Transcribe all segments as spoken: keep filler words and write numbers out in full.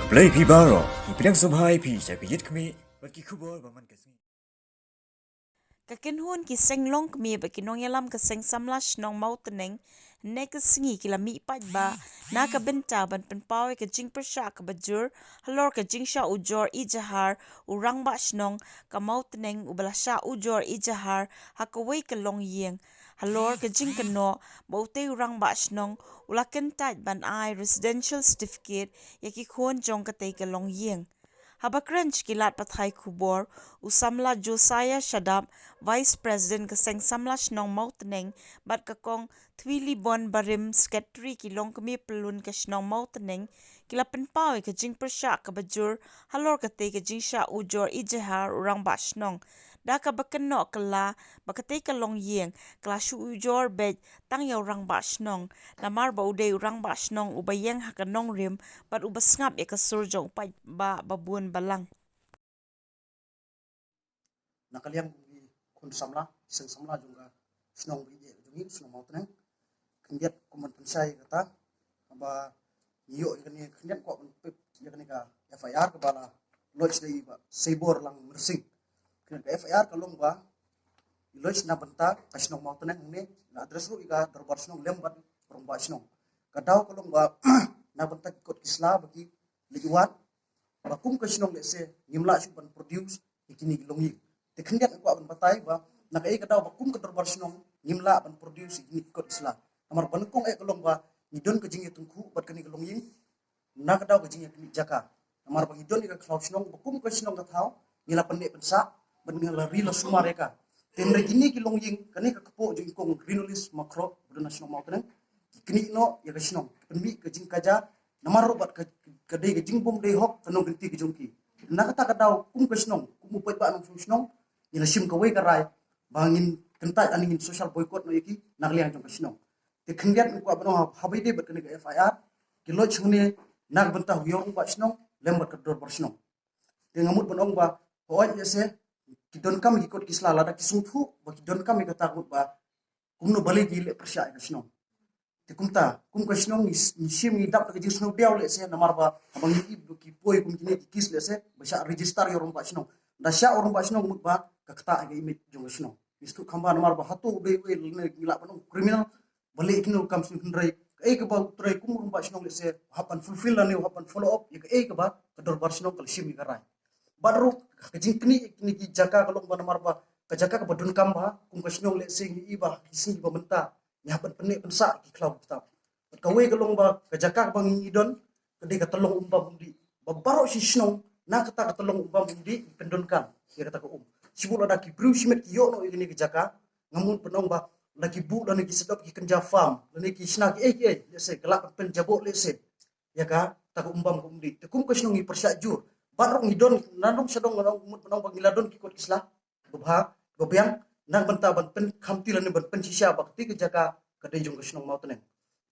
Blei phi baroh, ngi pdiang sngewbha ïa phi sha ka Ïit Khmih bad ki khubor ba man ka sngi. Ka kynhun ki seng longkmie bad ki nongïalam ka Seng Samla Shnong Mawtneng, hynne ka sngi ki la mih paidbah na ka bynta ban pynpaw ïa ka jingpyrshah kaba jur halor ka jingshah ujor ijahar u Rangbah Shnong ka Mawtneng uba la shah ujor ijahar ha kawei ka longïing. Halor ka jingkynnoh ba utei u Rangbah Shnong u la kyntait ban ai Residential Certificate ïa ki khun jong katei ka longïing. Haba kren sha ki lad pathai khubor, u Samla Josiah Shadap, Vice President ka Seng Samla Shnong Mawtneng, bad ka Kong Thwilibon Barim, Secretary ki longkmie pyllun ka shnong Mawtneng, ki la pynpaw ïa ka jingpyrshah kaba jur halor katei ka jingshah ujor ijahar u Rangbah Shnong. Da kaba kynnoh kylla ba katei ka longïing ka la shu ujor beit tang ïa u Rangbah Shnong, namar ba u dei u Rangbah Shnong uba ïeng ha ka nongrim bad uba sngap ïa ka sur jong u paidbah ba bun balang. Na ka liang ki khun samla, seng samla jong ka shnong ba ïeit jong ngi, shnong Mawtneng, khyndiat kum ban pynshai kata ba ngi ïoh ïa kane, khyndiat kwah ban pep ïa kane ka F I R kaba la lodge da i Bah Seibor Langmyrsing. Khyndiat ka F I R ka long ba i lodge na bynta ka shnong Mawtneng hangne, la address ruh ïa ka dorbar shnong lem bad rangbah shnong. Ka daw ka long ba na bynta ki kot ki sla ba ki leit wad ba kum ka shnong lehse ngim lah shuh ban produce ïa kine ki longïing. Te khyndiat nga kwah ban batai ba na kaei ka daw ba kum ka dorbar shnong ngim lah ban produce ïa kine ki kot ki sla. Namar ba nyngkong eh ka long ba ngi don ka jingïatyngkhuh bad kane ka longïing na ka daw ka jingïakhmih jaka. Namar ba ngi don ïa ka khlaw shnong ba kum ka shnong ka thaw ngi la pynneh pynsah bad ngi la ri la sumar ïa ka. Te hynrei kine ki longïing, kane ka kpoh jong i Kong Rinolis Makro ba don ha shnong Mawtneng, ki knieh noh ïa ka shnong, ki pynmih ka jingkaja, namar ruh bad ka, ka dei ka jingbym dei hok ka nongkynti ka jong ki. Na kata ka daw kum ka shnong, kum u paidbah nongshong shnong, ngi la shim kawei ka rai ba ngin kyntait lane ngin social boycott noh ïa ki na ka liang jong ka shnong. Te khyndiat nga kwah ban ong haba ïadei bad kane ka F I R, ki lodge hangne na ka bynta u ïew rangbah shnong lem bad ka dorbar shnong. Te nga mut ban ong ba hooid lehse ki donkam ïa ki kot ki sla, lada ki sngewthuh ba ki donkam ïa kata, ka mut ba kumno balei ki leh pyrshah ïa ka shnong. Te kumta kum ka shnong ngi, ngi shim, ngi dap da ka jingsngewdiaw lehse namar ba haba ngi ïohi ba ki poi kum kine ki case lehse ba shah register ïa u rangbah shnong. Da shah u rangbah shnong ka mut ba ka ktah ïa ka image jong ka shnong. Ngi sngewthuh kham bha namar ba hato u dei uei lane ngi lah ban ong criminal ba leh kino kam shnong, hynrei kaei kaba u trei kum u rangbah shnong lehse u hap ban fulfill lane u hap ban follow up ïa kaei kaba ka dorbar shnong ka la shim ïa ka rai. Bad ruh ka jingknieh ïa kine ki jaka ka long ba namar ba ka jaka kaba donkam bha, kum ka shnong lehse ngi i ba ki sngi ba mynta ngi hap ban pynneh pynsah ïa ki khlaw ki ktap. Bad kawei ka long ba ka jaka kaba ngi don ka dei ka tyllong umbam umdih. Ba baroh shi shnong na kata ka tyllong umbam umdih ngi pyndonkam ïa kata ka um. Shibun lada ki briew shimet ki ïoh noh ïa kane ka jaka, nga mut ban ong ba lada ki buh lane ki set up ki kynja farm lane ki shna kiei kiei, lehse ka lah ban pynjaboh lehse ïa kata ka umbam ka umdih. Te kum ka shnong ngi pyrshah jur. Bad ruh ngi don, na dong sha dong nga mut ban ong ba ngi la don ki kot ki sla babha, babiang, na ka bynta ban pynkhamti lane ban pynshisha ba katei ka jaka ka dei jong ka shnong Mawtneng.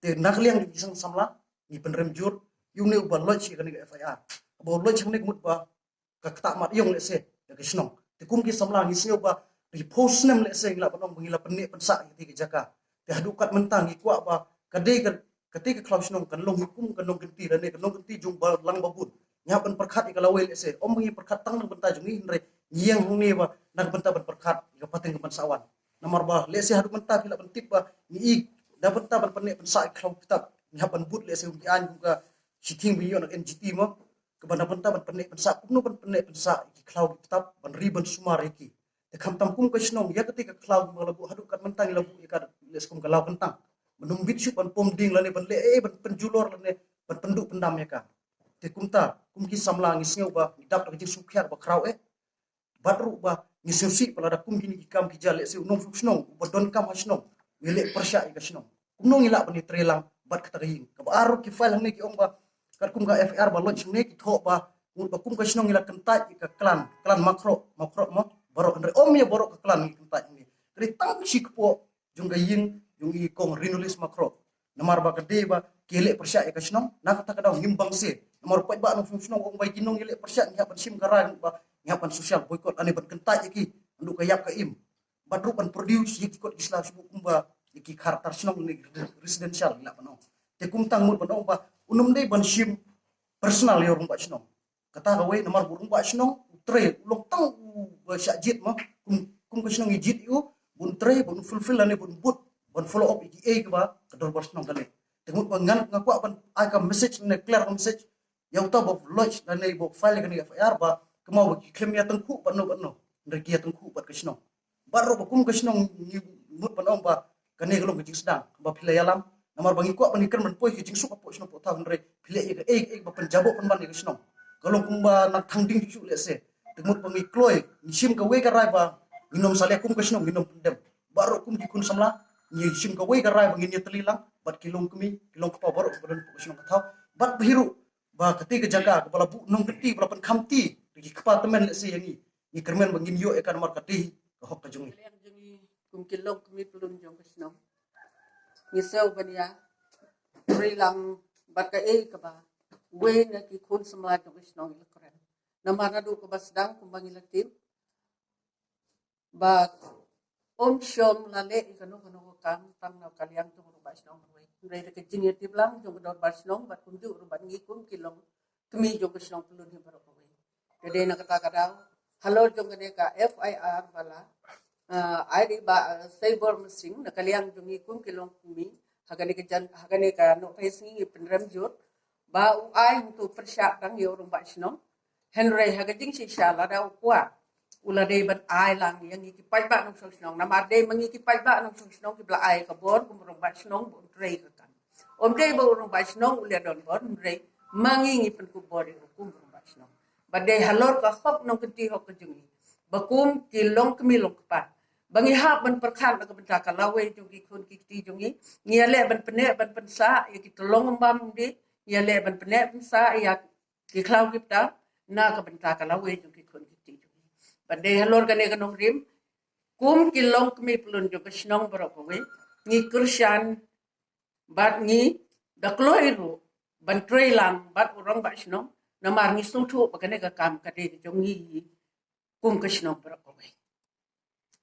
Te na ka liang jong ki seng samla ngi pynrem jur ïa une uba lodge ïa kane ka F I R. Haba u lodge hangne ka mut ba ka ktah mat ïong lehse ïa ka shnong. Te kum ki samla ngi sngew ba da ki phew snem lehse ngi lah ban ong ba ngi la pynneh pynsah ïa katei ka jaka. Te haduh kat mynta ngi kwah ba ka dei ka, katei ka khlaw shnong kan long kum ka nongkynti lane ka nongkynti jong balang babun. Ngi hap ban pyrkhat ïa ka lawei lehse, ym ba ngi pyrkhat tang na ka bynta jong ngi, hynrei ngi ïeng hangne ba na ka bynta ban pyrkhat ïa ka pateng ka ban sa wan. Namar ba lehse haduh mynta phi lah ban tip ba ngi i na bynta ban pynneh pynsah ïa ki khlaw ki ktap ngi hap ban bud lehse kum ki aiñ kum ka shiteng ba ngi ïoh na N G T mo, kaba na bynta ban pynneh pynsah, kumno ban pynneh pynsah ïa ki khlaw ki ktap ban ri ban sumar ïa ki. Te khamtam kum ka shnong ïa katei ka khlaw ba la buh haduh kat mynta ngi la buh ïa ka lehse kum ka law kyntang. Ban ym bit shuh ban pom ding lane ban leh eh ban pynjulor lane ban pynduh pyndam ïa ka. Te kumta kum ki samla ngi sngew ba ngi dap da ka jingsngewkhia ba khraw eh. Bad ruh ba ngi sngewsih ba lada kum kine ki kam ki jia lehse u nongshong shnong uba donkam ha shnong u ïaleh pyrshah ïa ka shnong, kumno ngi lah ban ïatreilang bad kata ka ïing. Kaba ar ruh ki file hangne ki ong ba katkum ka F I R ba lodge hangne ki thoh ba mut ba kum ka shnong ngi la kyntait ïa ka klan, klan Makro, Makro mo, baroh, hynrei ym ïa baroh ka klan ngi kyntait hangne. Ka dei tang shi kpoh jong ka ïing jong i Kong Rinolis Makro. Namar ba ka dei ba ki ïaleh pyrshah ïa ka shnong, na kata ka daw ngim bang se. Namar u paidbah nongshong shnong u ong ba ïa ki nongïaleh pyrshah ngi hap ban shim ka rai ba ngi hap ban social boycott lane ban kyntait ïa ki haduh ka ïap ka im. Bad ruh ban produce ïa ki kot ki sla shu kumba ïa ki khar tar shnong lane residential ngi lah ban ong. Te kumta nga mut ban ong ba un ym dei ban shim personal ïa u rangbah shnong. Kata kawei namar ba u rangbah shnong u trei, u long tang uba shah jied mo. Kum, kum ka shnong ngi jied ïa u ba un trei, ba un fulfill lane ba un bud, ba un follow up ïa kiei kiba ka dorbar shnong ka leh. Te mut ba ngan, nga kwah ban ai ka message ne clear ka message ïa uta ba lodge lane ba file ïa kane ka F I R ba kumno ba ki khlem ïa tyngkhuh bad no bad no. Hynrei ki ïa tyngkhuh bad ka shnong. Baroh ba kum ka shnong ngi mut ban ong ba kane ka long ka jingsdang ba phi la ïalam. Namar ba ngi kwah ban ïakren ban poi ka jingsuk hapoh shnong hapoh thaw, hynrei phi leh ïa kaei kaei ba pynjaboh pynban ïa ka shnong. Ka long kumba nang thang ding shuh lehse. Te mut ba ngi kloi, ngi shim kawei ka rai ba nginym sa leh kum ka shnong, nginym pyndem. Baroh kum ki khun samla ngi shim kawei ka rai ba ngin ïatylli lang bad ki longkmie, ki longkpa baroh ba don hapoh ka shnong ka thaw. Bad ba hi ruh ba katei ka jaka kaba la buh nongkynti, ba la pynkham ti da ki kpa tymmen lehse ïa ngi, ngi kyrmen ba ngin ïoh ïa ka namar katei ka hok ka jong ngi. Ka liang jong ngi kum ki longkmie pyllun jong ka shnong, ngi sngew ban ïa trei lang bad kaei kaba uwei na ki khun samla jong ka shnong i la kren. Namar naduh kaba sdang kumba ngi la tip ba um shym la leh ïa kano kano ka kam tang na ka liang jong u rangbah shnong kawei, hynrei da ka jingïatiplang jong ka dorbar shnong bad kumjuh ruh bad ngi kum ki longkmie jong ka shnong pyllun hi baroh kawei. Te dei na kata ka daw halor jong kane ka F I R ba la, ah, ai ri ba, ah, Saibor Masing, na ka liang jong ngi kum ki longkmie ha kane ka jan, ha kane ka nohphai sngi ngi pynrem jur ba u ai hangto pyrshah tang ïa u rangbah shnong. Hynrei ha ka jingshisha lada u kwah, u la dei ban ai lang ïa ngi ki paidbah nongshong shnong. Namar dei ma ngi ki paidbah nongshong shnong kiba la ai ka bor kum u rangbah shnong ba un trei ka kam. Ym dei ba u rangbah shnong u leh donbor, hynrei ma ngi ngi pynkup bor ïa u kum u rangbah shnong. Ba dei halor ka hok nongkynti hok ka jong ngi ba kum ki longkmie longkpa ba ngi hap ban pyrkhat na ka bynta ka lawei jong ki khun ki kti jong ngi. Ngi ïaleh ban pynneh ban pynsah ïa ki tyllong ym bam ym dei, ngi ïaleh ban pynneh pynsah ïa ki khlaw ki btap na ka bynta ka lawei jong ki khun ki kti jong ngi. Bad dei halor kane ka nongrim, kum ki longkmie pyllun jong ka shnong baroh kawei, ngi kyrshan bad ngi da kloi ruh ban trei lang bad u rangbah shnong. Namar ngi sngewthuh ba kane ka kam ka dei ka jong ngi kum ka shnong baroh kawei.